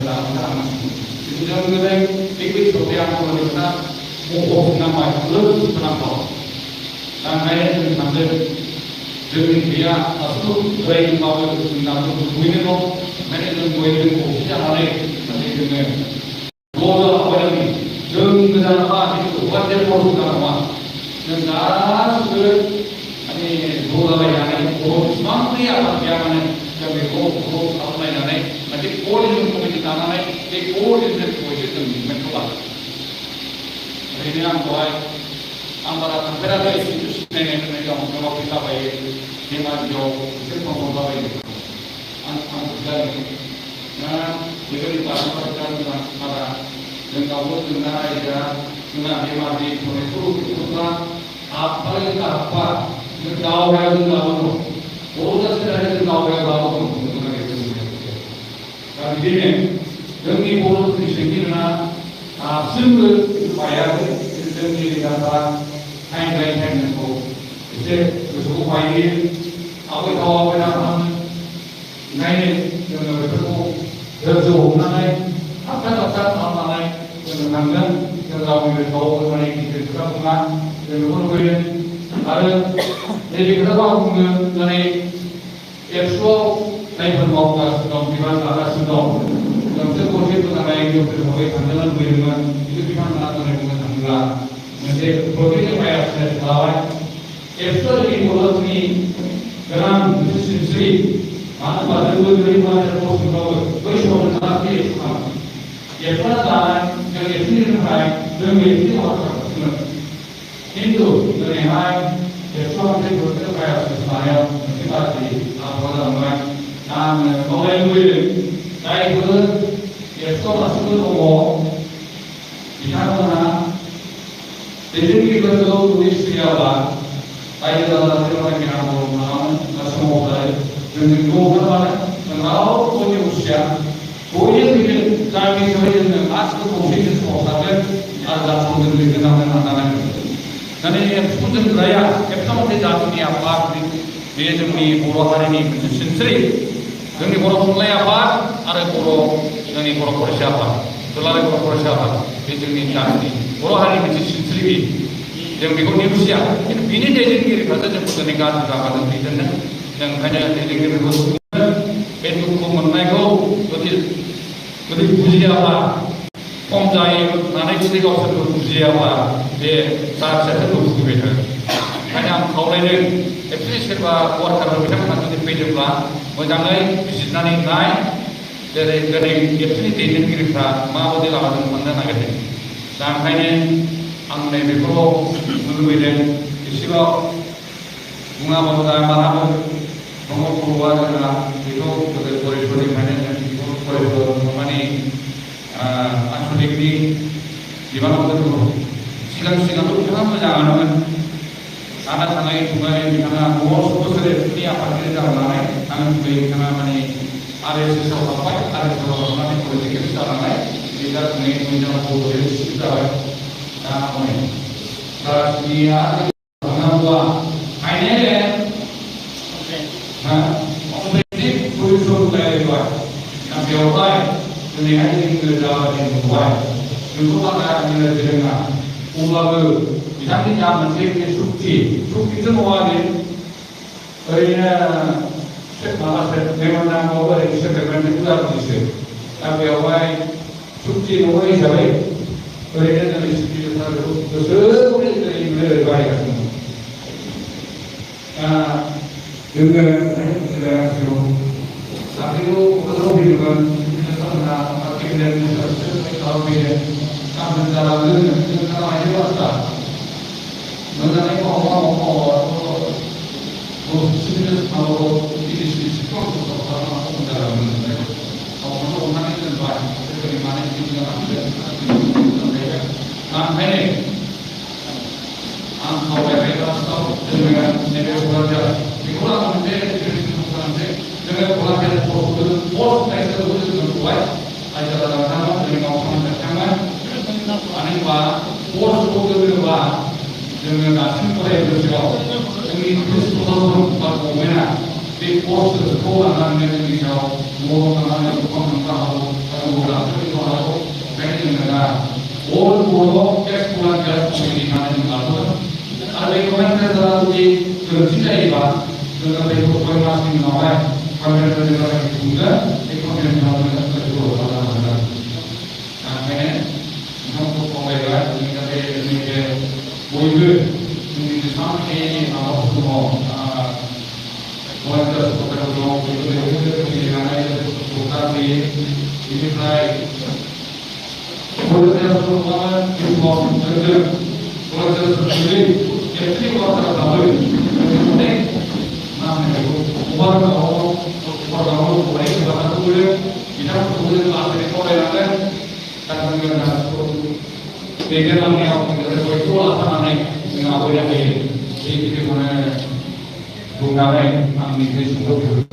जों बे सप्तायाव बर'फ्रा मख'फिननांबाय लोबफिननांगौ दा ओंखायनो जों सानदों जोंनि गैया दासिम रायजोबाबो जों दाबो दुगैनो दं ओंखायनो जों बयबो खौसे जानानै माने जोङो ज' जालांबाय जों गोजानबा हौवासे खरस नङा जों गासिबो माने ज' जालायनानै बर' बेसेबांनि आबाद गैया माने जों बेखौ खालामलायनानै मोनसे क'अर्डिनेसन कमिटि दानानै बे क'अर्डिनेसन कमिटि जों मुभमेन्टखौ लागोन ओरैनो आंखौहाय आं बारा थांफेराखै खिन्थु सिनायनाय होननाय दं गोबां फैलाबायो धेमाजियाव एसे मावहरलाबायो आं बुजिलायो दा बेबायदि बारहावा बारा जों गावबो जोंना रायजोआ जोंना धेमाजि सनितपुर हाबबाय हाबबा जों दावबाया जों लाबोनो बर' जाथियानो जों दावबाया लाबोनो दा बिदिनो जोंनि बर' सिंगिना दासिमबो बायाखै जोंनि लिडारफ्रा टाइम बाय टाइमखौ एसे गोसोखौ बायो आवगायथावाबाय थानानै ओंखायनो जोङो बेफोरखौ धोर्ज हमनानै थाबथा खालामनानै जोङो थांगोन जों रावनि गोसोआव माने गिदिर खोथा बुङा जों बेखौ लुबैदों आरो नैबे खोथाखौ आं बुङो दिनै एबसुआव जायफोर मावगासिनो दं बिबान लागासिनो दं जोंसोर गरसे मोजाङै गोख्रोङै थांनो लुबैदोंमोन खिन्थु बिथांमोना दिनै बुंनो थाङोब्ला मोनसे प्रफेसनेल बाय'सेस लाबाय एबसुआ जोंनि बर'नि गोनां मोनसे सिनस्रि मानो होनबा जोंबो गोरिब मानसिया पस्टफोरावबो बै समाव थाङाखै एबसुआ जानाय जों एबसुनि थाखाय जों एबसुनि मावगासिनो खिन्थु दिनैहाय एबसुआ मोनसे प्रफेसनेल बाय'सेस लानायाव मोनसे गाज्रि आबहावा जालांबाय आङो खावलायनो लुबैदों जायफोर एबसुआव दासिमबो दङ बिथांमोना दैदेनगिरिफोरखौ जुदि सिबियाब्ला रायजो राजाफोर नागिरनांगौ नङामोन दा समावहाय जोंनि ज' ओंखारबानो जों रावबो नेवसिया जयै फैगोन गामि हिसाबै जोङो गासिबो खौसेयै समाव थागोन आरो जाथिखौ जों दैदेनलांनो नाजानांगोन दिनै एबसुखौ जों लाया एबसुआ मोनसे जातिनि आफाद बे जोंनि बर' हारिनि मोनसे सिनस्रि जोंनि बर' थुनलाइ आफाद आरो जोंनि बर' फरायसा आफाद दुलाराय बर' फरायसा आफाद बे जोंनि जातिनि बर' हारिनि मोनसे सिनस्रि जों बेखौ नेवसिया खिन्थु बिनि दैदेनगिरिफ्रासो जोंखौ दिनै गाज्रि जागाजों दैदेनदों जों ओंखायनो दैदेनगिरिफोरखौ बे दुखु मोननायखौ जुदि बुजियाब्ला खम जायो होननानै जुदि गावसोरबो बुजियाब्ला बे जाथियासो दुखु फैबाय थागोन ओंखायनो आं खावलायदों एक्सुवेलि सोरबा वार्कारफोर बिथांमोनहा जुदि फैदोंब्ला मोजाङै बिजिरनानै नाय जेरै दिनै एबसुनि दैदेनगिरिफ्रा माबायदि लामाजों थांनो नागिरदों दा ओंखायनो आं नैबेखौ लुबैदों एसेबां बुङाबाबो मालाबो दङ बर'आ जोंहा बेखौ गोदो फरायसनिफ्रायनो जों बेखौ फरायसर माने आनसलिकनि बिबानाव दोनदों सिगांथ' बिथाङा मोजाङानोमोन थाना थानाय खुंनानै बिथाङा 10 बोसोर एबसुनि आफादगिरि जानानै आङो बिथाङा माने RSSआव थांबाय RSSआव थांनानै पलिटिकेल जानानै बे दा दिनै मोजां बर'नि चिफ जाबाय दा हनै राजनिया थांनांगौआ फाइनेल कम्पिटिटिभ पजिसन रायलायबाय दा बेवहाय दिनैहाय जोङो जाबादि नुबाय जोंथ' बारा इंराजि रोङा अब्लाबो बिथांनि जा मोनसे सुक्तिथ' नङा बे ओरैनो माबासो मेम'रेन्डामाव ओरैनो सेक्रेटारिनि बुजाबुजिसो दा बेवहाय सुक्ति नङा हिसाबै ओरैनो जोंनि सिभिलफोरखौ गोसोखौनो जों बाहायगासिनो दा जोङो साख्रिखौ क'क्राझाराव फैदोंमोन बिथांमोनहा केबिनेट मिनिस्टार खालामफैदों गाबोन जालांनो जोंना लायनो बाथ्रा मोजाङै मावो बिदेशनि सिङाव खालामनांगौ जालांनो गावखौनो हमनानै दोनबाय गोदोनि माने ओंखायनो आं खावलायबाय लास्टआव जोङो नैबे क'क्राझार बेखौ आं मोनसे खालामसै जोङो क'क्राझार पस्ट नायसोरखौ जों नुबाय रायजो राजा बिथांमोन जोंनि गावसोरनि बिथांमोन मानो होनबा पस्टखौ दोनोबा जोङो दासिम फरायसालियाव जोंनि प्रशासन बा गभर्नमेन्टआ बे पस्टखौ लानानै जोंनि सायाव न'आव थांनानै गोबां हागौ गोरोन्थि जायोबा जोङो बेखौ 6 मासनि उनावहाय कनभेन्ट जेनेरेल खुंनो बे कनभेन्टआव जोङो गोसो खालामनो हागोन। ओंखायनो नोंथांखौ खावलायबाय जोंनि जाहाथे जोंनि बे बयबो जोंनि जेसेबांखिनि माबाफोर दङ भलेन्टियार्स गथ'फोर दङ बेफोरबायदिनो गेलेनानै सरकार होयो बेनिफ्राय भलेन्टियार्स दङब्ला इउथआव जों भलेन्टियार्सफोरनि एक्टिभ वार्कारफ्राबो अनेक मा होनो बेखौ अभारगावआव फरायग्राफोरखौबो बिथांमोनखौबो जों लासैनो खावलायनांगोन दा जोङो दैदेनलांनायाव बयखौबो लाफानानै जों आवगायनो हायो बेखिनिखौनो बुंनानै आंनि बे सुंद'